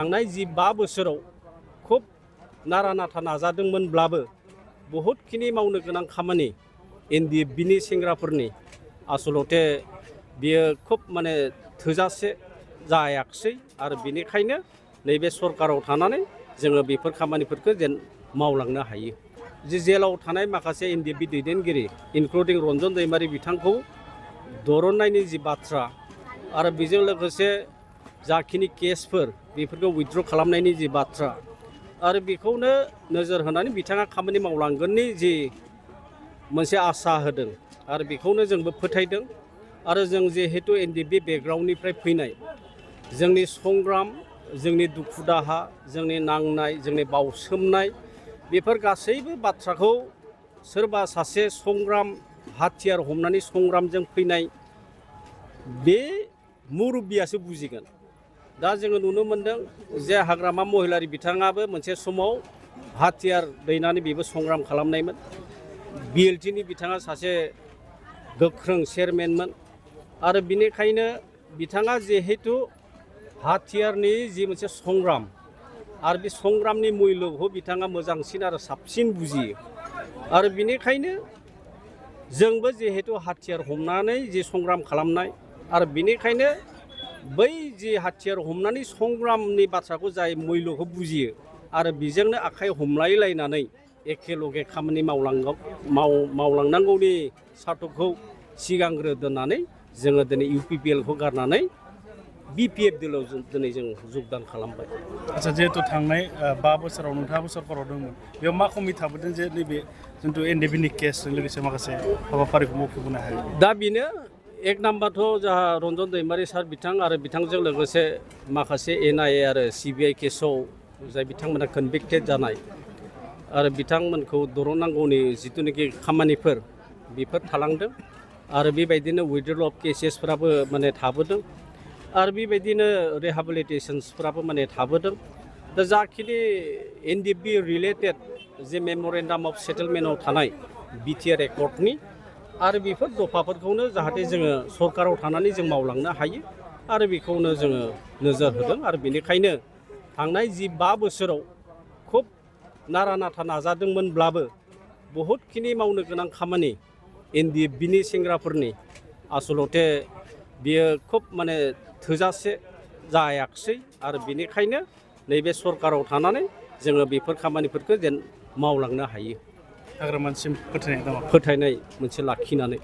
थांनाय 5 बोसोराव खुब नारा नाथा नाजादोंमोनब्लाबो बहुतखिनि मावनो गोनां खामानि एनडिएफबिनि सेंग्राफोरनि आसलते बियो खुब माने थोजासे जायाखिसै आरो बेनिखायनो नैबे सरकाराव थानानै जोङो बेफोर खामानिफोरखौ जेन मावलांनो हायो। जेलाव थानाय माखासे एनडिएफबि दैदेनगिरि इनक्लुडिं रन्जन दैमारि बिथांखौ दरननायनि बाथ्रा आरो बेजों लोगोसे जाखिनि केसफोर बेफोरखौ उइथड्र खालामनायनि बाथ्रा आरो बेखौनो नोजोर होनानै बिथाङा खामानि मावलांगोननि मोनसे आसा होदों आरो बेखौनो जोंबो फोथायदों। आरो जों जिहेतु एनडिएफबि बेकग्राउन्डनिफ्राय फैनाय जोंनि संग्राम जोंनि दुखु दाहा जोंनि नांनाय जोंनि बावसोमनाय बेफोर गासैबो बाथ्राखौ सोरबा सासे संग्राम हाथियार हमनानै संग्रामजों फैनाय बे मुरब्बियासो बुजिगोन। दा जोङो नुनो मोनदों जे हाग्रामा महिलारि बिथाङाबो मोनसे समाव हाथियार दैनानै बेबो संग्राम खालामनायमोन। बिएलटिनि बिथाङा सासे गोख्रों चेयारमेनमोन आरो बिनिखायनो बिथाङा जिहेतु हाथियारनि मोनसे संग्राम आरो बे संग्रामनि मुल्यखौ बिथाङा मोजांसिन आरो साबसिन बुजियो आरो बिनिखायनो जोंबो जिहेतु हाथियार हमनानै संग्राम खालामनाय आरो बिनिखायनो बै हाथियार हमनानै संग्रामनि बाथ्राखौ जाय मुल्यखौ बुजियो आरो बेजोंनो आखाइ हमलायलायनानै एखेलगे खामानि मावलांनांगौनि सार्थखौ सिगांग्रो दोननानै जोङो दिनै इउपिपिएलखौ गारनानै बिपिएफ दोलाव दिनै जों जगदान खालामबाय। आচ্ছা जिहेतु थांनाय 5 बोसोराव नोंथाङाबो सरकाराव दंमोन बेयाव मा खमि थाबोदों जे नैबे जिथु एनडिएफबिनि केसजों लोगोसे माखासे हाबाफारिखौ मावफुंबोनो हायो? दा बेनो एक नाम्बारथ' जोंहा रन्जन दैमारि सार बिथां आरो बिथांजों लोगोसे माखासे एनआइए आरो सिबिआइ केसाव जाय बिथांमोना कनभिक्टेड जानाय आरो बिथांमोनखौ दरननांगौनि जिथुनाखि खामानिफोर बेफोर थालांदों आरो बेबायदिनो उइथड्रल अफ केसेसफ्राबो माने थाबोदों आरो बेबायदिनो रिहेबिलिटेशन्सफ्राबो माने थाबोदों। दा जाखिनि एनडिएफबि रिलेटेड मेम'रेन्डाम अफ सेटेलमेन्टआव थानाय बिटिआर एकर्डनि आरो बेफोर दफाफोरखौनो जाहाथे जोङो सरकाराव थानानै जों मावलांनो हायो आरो बेखौनो जोङो नोजोर होदों आरो बेनिखायनो थांनाय 5 बोसोराव खुब नारा नाथा नाजादोंमोनब्लाबो बहुतखिनि मावनो गोनां खामानि एनडिएफबिनि सेंग्राफोरनि आसलते बियो खुब माने थोजासे जायाखिसै आरो बेनिखायनो नैबे सरकाराव थानानै जोङो बेफोर खामानिफोरखौ जेन मावलांनो हायो। हाग्रामासिम फोथायनाय दङ। फोथायनाय मोनसे लाखिनानै